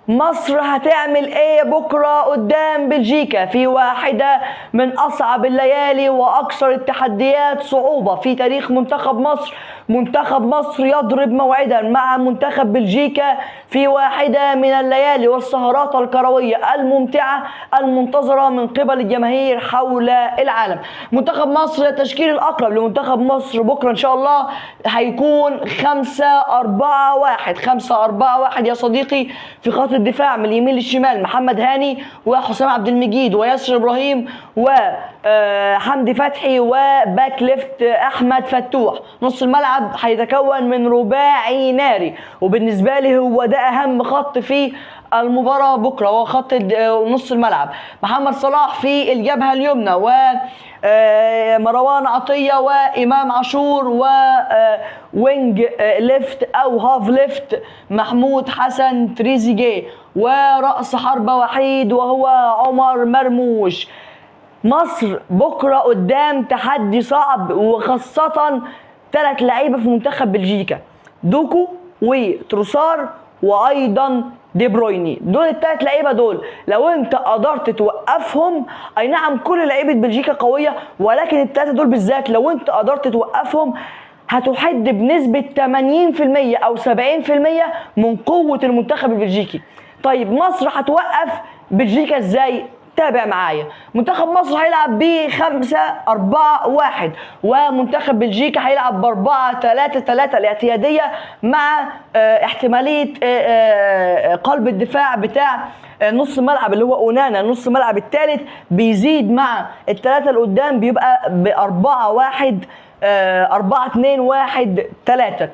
مصر هتعمل ايه بكرة قدام بلجيكا في واحدة من اصعب الليالي واكثر التحديات صعوبة في تاريخ منتخب مصر؟ منتخب مصر يضرب موعدا مع منتخب بلجيكا في واحدة من الليالي والسهرات الكروية الممتعة المنتظرة من قبل الجماهير حول العالم. منتخب مصر، التشكيل الأقرب لمنتخب مصر بكرة إن شاء الله هيكون 5-4-1، 5-4-1 يا صديقي. في خط الدفاع من اليمين للشمال محمد هاني وحسام عبد المجيد وياسر إبراهيم وحمدي فتحي و back left أحمد فتوح. نص الملعب هيتكون من رباعي ناري، وبالنسبة لي هو ده أهم خط في المباراة بكرة، هو خط نص الملعب. محمد صلاح في الجبهة اليمنى و مروان عطية وإمام عاشور و wing left أو half left محمود حسن تريزيجيه، ورأس حربة وحيد وهو عمر مرموش. مصر بكرة قدام تحدي صعب، وخاصة 3 لعيبة في منتخب بلجيكا، دوكو وتروسار وايضا دي برويني. دول الثلاث لعيبة دول لو انت قدرت توقفهم، اي نعم كل لعيبة بلجيكا قوية، ولكن الثلاثة دول بالذات لو انت قدرت توقفهم هتحد بنسبة 80% او 70% من قوة المنتخب البلجيكي. طيب مصر هتوقف بلجيكا ازاي؟ تابع معايا. منتخب مصر هيلعب ب 5-4-1، ومنتخب بلجيكا هيلعب ب 4-3-3 الاعتيادية، مع احتمالية قلب الدفاع بتاع نص الملعب اللي هو اونانا، نص الملعب الثالث بيزيد مع الثلاثة اللي قدام، بيبقى ب 4-1، 4-2-1-3.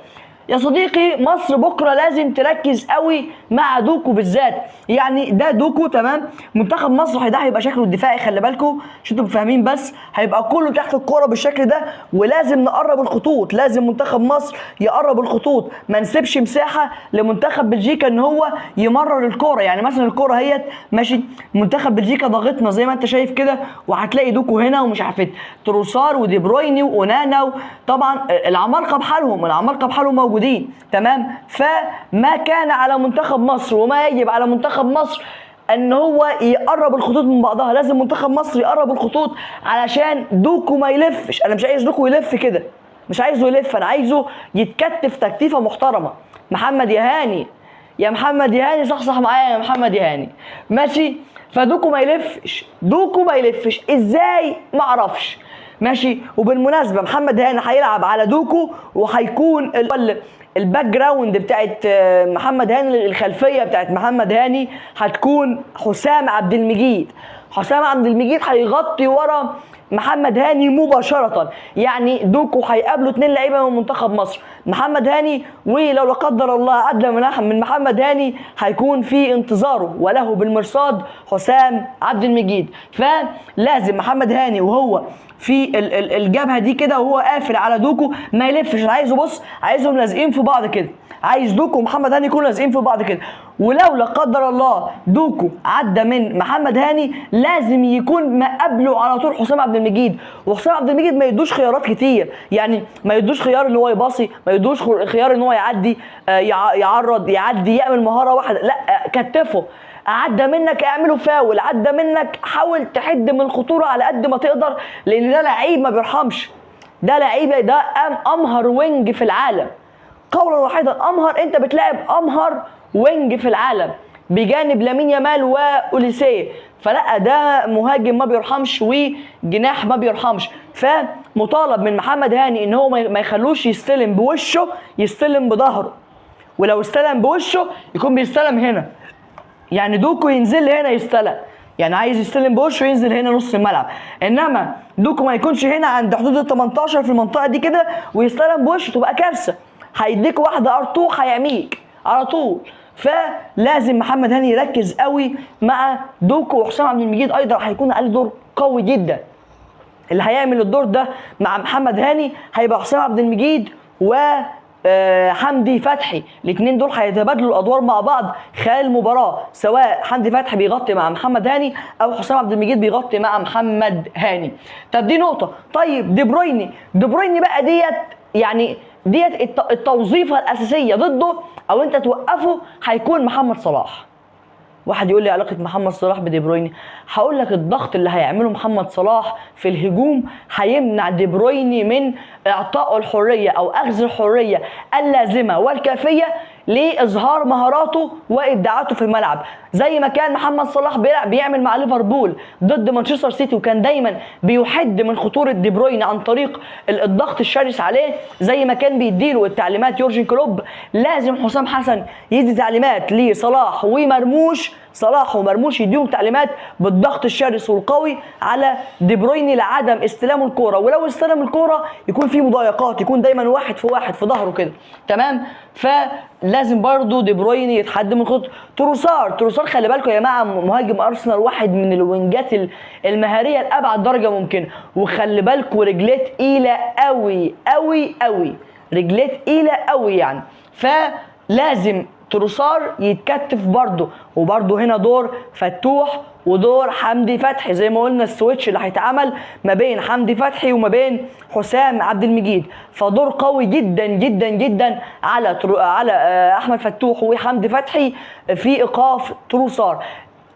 يا صديقي مصر بكره لازم تركز قوي مع دوكو بالذات، يعني ده دوكو تمام. منتخب مصر ده هيبقى شكله الدفاعي، خلي بالكم عشان انتوا فاهمين، بس هيبقى كله تحت الكورة بالشكل ده، ولازم نقرب الخطوط، لازم منتخب مصر يقرب الخطوط، ما نسيبش مساحة لمنتخب بلجيكا ان هو يمرر الكورة. يعني مثلا الكورة اهيت ماشي، منتخب بلجيكا ضاغطنا زي ما انت شايف كده، وهتلاقي دوكو هنا ومش عارف ايه، تروسار ودي برويني واونانا، طبعا العمالقة بحالهم، العمالقة بحالهم موجودين تمام. فما كان على منتخب مصر وما يجب على منتخب مصر ان هو يقرب الخطوط من بعضها، لازم منتخب مصر يقرب الخطوط علشان دوكو ما يلفش. انا مش عايز دوكو يلف كده، مش عايزه يلف، انا عايزه يتكتف تكتيفه محترمه. محمد يهاني، يا محمد يهاني صحصح معايا يا محمد يهاني، ماشي. فدوكو ما يلفش، دوكو ما يلفش ازاي ما اعرفش، ماشي. وبالمناسبة محمد هاني هيلعب على دوكو، وهيكون ال background بتاعت محمد هاني، الخلفية بتاعت محمد هاني هتكون حسام عبد المجيد. حسام عبد المجيد هيغطي ورا محمد هاني مباشرة، يعني دوكو هيقابله 2 لعيبة من منتخب مصر، محمد هاني، ولو لا قدر الله عدى من محمد هاني هيكون في انتظاره وله بالمرصاد حسام عبد المجيد. فلازم محمد هاني وهو في الجبهة دي كده وهو قافل على دوكو ما يلفش، انا عايزه بص، عايزهم لازقين في بعض كده، عايز دوكو ومحمد هاني يكونوا لازقين في بعض كده. ولو لا قدر الله دوكو عدى من محمد هاني لازم يكون مقابله على طول حسام عبد المجيد، وحسام عبد المجيد ما يدوش خيارات كتير، يعني ما يدوش خيار ان هو يباصي، ما يدوش خيار ان هو يعدي، يعرض، يعدي، يعمل مهارة واحدة، لا، كتفه، عدى منك اعمله فاول، عدى منك حاول تحد من الخطورة على قد ما تقدر، لان ده لعيب ما بيرحمش، ده لعيب، ده امهر wing في العالم قولا واحدا، امهر، انت بتلاعب امهر wing في العالم بجانب لامين يامال واوليسيه، فلا ده مهاجم ما بيرحمش وجناح ما بيرحمش. فمطالب من محمد هاني ان هو ما يخلوش يستلم بوشه، يستلم بظهره، ولو استلم بوشه يكون بيستلم هنا، يعني دوكو ينزل هنا يستلم، يعني عايز يستلم بوشه ينزل هنا نص الملعب، انما دوكو ما يكونش هنا عند حدود ال 18 في المنطقة دي كده ويستلم بوشه، تبقى كارثة، هيديك واحدة ار2 هيعميك على طول. فلازم محمد هاني يركز قوي مع دوكو، وحسام عبد المجيد ايضا هيكون عليه دور قوي جدا. اللي هيعمل الدور ده مع محمد هاني هيبقى حسام عبد المجيد و حمدي فتحي، الاثنين دول هيتبادلوا الادوار مع بعض خلال المباراة، سواء حمدي فتحي بيغطي مع محمد هاني او حسام عبد المجيد بيغطي مع محمد هاني. طب دي نقطة. طيب دي برويني، دي برويني بقى ديت يعني ديت التوظيفه الاساسية ضده او انت توقفه هيكون محمد صلاح. واحد يقول لي علاقة محمد صلاح بدي برويني، هقول لك الضغط اللي هيعمله محمد صلاح في الهجوم هيمنع دي برويني من اعطائه الحرية او اخذ الحرية اللازمة والكافيه لاظهار مهاراته وابداعاته في الملعب، زي ما كان محمد صلاح بيعمل مع ليفربول ضد مانشستر سيتي، وكان دايما بيحد من خطورة دي بروين عن طريق الضغط الشرس عليه، زي ما كان بيديله التعليمات يورجن كلوب. لازم حسام حسن يدي تعليمات لصلاح ومرموش، صلاح ومرموش يديهم تعليمات بالضغط الشرس والقوي على دي بروين لعدم استلام الكورة، ولو استلم الكورة يكون في مضايقات، يكون دايما واحد في واحد في ظهره كده، تمام؟ فلازم برضو دي بروين يتحد من خطوط. تروسار خلي بالكم يا جماعة، مهاجم ارسنال، واحد من الوينجات المهاريه لابعد درجه ممكنة، وخلي بالكم رجليه تقيلة قوي قوي قوي، رجليه تقيلة قوي يعني، فلازم تروسار يتكتف برضه. وبرضه هنا دور فتوح ودور حمدي فتحي، زي ما قلنا ال switch اللي هيتعمل ما بين حمدي فتحي وما بين حسام عبد المجيد، فدور قوي جدا جدا جدا على احمد فتوح وحمدي فتحي في ايقاف تروسار.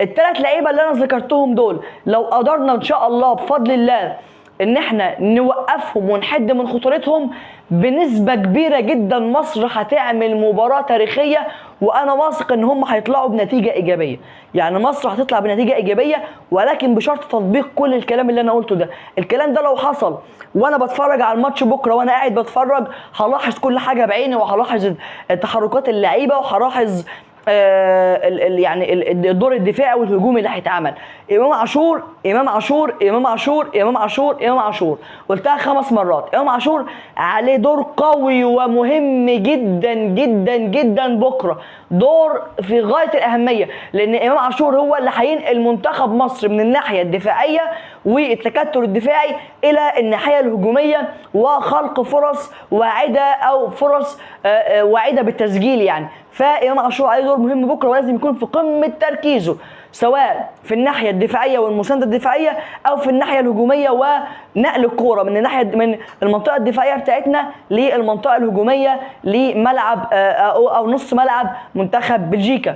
الثلاث لعيبة اللي انا ذكرتهم دول لو قدرنا ان شاء الله بفضل الله ان احنا نوقفهم ونحد من خطورتهم بنسبة كبيرة جدا، مصر هتعمل مباراة تاريخية، وانا واثق ان هم هيطلعوا بنتيجة ايجابية. يعني مصر هتطلع بنتيجة ايجابية، ولكن بشرط تطبيق كل الكلام اللي انا قلته ده. الكلام ده لو حصل وانا بتفرج على الماتش بكرة وانا قاعد بتفرج، هلاحظ كل حاجة بعيني، وهلاحظ تحركات اللعيبة، وهلاحظ يعني الدور الدفاعي والهجومي اللي هيتعمل. امام عاشور، امام عاشور، امام عاشور، امام عاشور، امام عاشور، قلتها 5 مرات. امام عاشور عليه دور قوي ومهم جدا جدا جدا بكره، دور في غاية الاهمية، لان امام عاشور هو اللي هينقل منتخب مصر من الناحية الدفاعية والتكتل الدفاعي الى الناحية الهجومية وخلق فرص واعده او فرص واعده بالتسجيل يعني. فامام عاشور عليه دور مهم بكره، ولازم يكون في قمة تركيزه، سواء في الناحية الدفاعية والمسانده الدفاعية، او في الناحية الهجومية ونقل الكورة من الناحية من المنطقة الدفاعية بتاعتنا للمنطقة الهجومية لملعب او نص ملعب منتخب بلجيكا.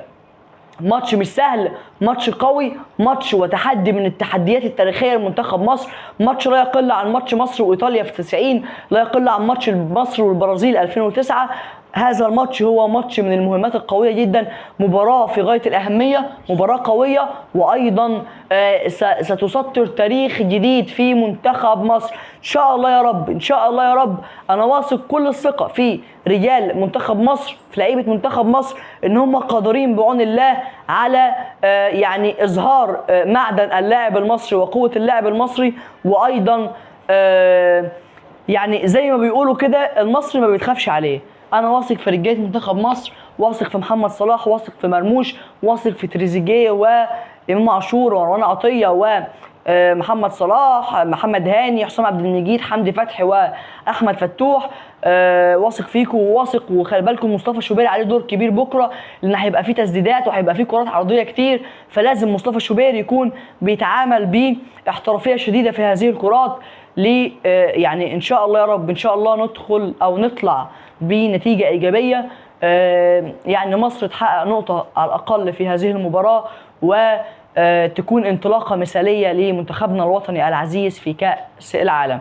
ماتش مش سهل، ماتش قوي، ماتش وتحدي من التحديات التاريخية لمنتخب مصر، ماتش لا يقل عن ماتش مصر وايطاليا في 90، لا يقل عن ماتش مصر والبرازيل 2009. هذا الماتش هو ماتش من المهمات القوية جدا، مباراة في غاية الأهمية، مباراة قوية، وأيضا ستسطر تاريخ جديد في منتخب مصر إن شاء الله يا رب. إن شاء الله يا رب، أنا واثق كل الثقة في رجال منتخب مصر، في لعيبة منتخب مصر، إن هم قادرين بعون الله على يعني إظهار معدن اللاعب المصري وقوة اللاعب المصري، وأيضا يعني زي ما بيقولوا كده المصري ما بيتخافش عليه. انا واثق في رجاله منتخب مصر، واثق في محمد صلاح، واثق في مرموش، واثق في تريزيجيه وامام عاشور ومروان عطية ومحمد صلاح، محمد هاني، حسام عبد المجيد، حمدي فتحي واحمد فتوح. واثق فيكم وواثق، وخلي بالكم مصطفى شوبير عليه دور كبير بكره، لان هيبقى فيه تسديدات وهيبقى فيه كرات عرضية كتير، فلازم مصطفى شوبير يكون بيتعامل باحترافيه شديدة في هذه الكرات. ل يعني ان شاء الله يا رب، ان شاء الله ندخل او نطلع بنتيجة ايجابية، يعني مصر تحقق نقطة على الاقل في هذه المباراة، وتكون انطلاقة مثاليه لمنتخبنا الوطني العزيز في كاس العالم.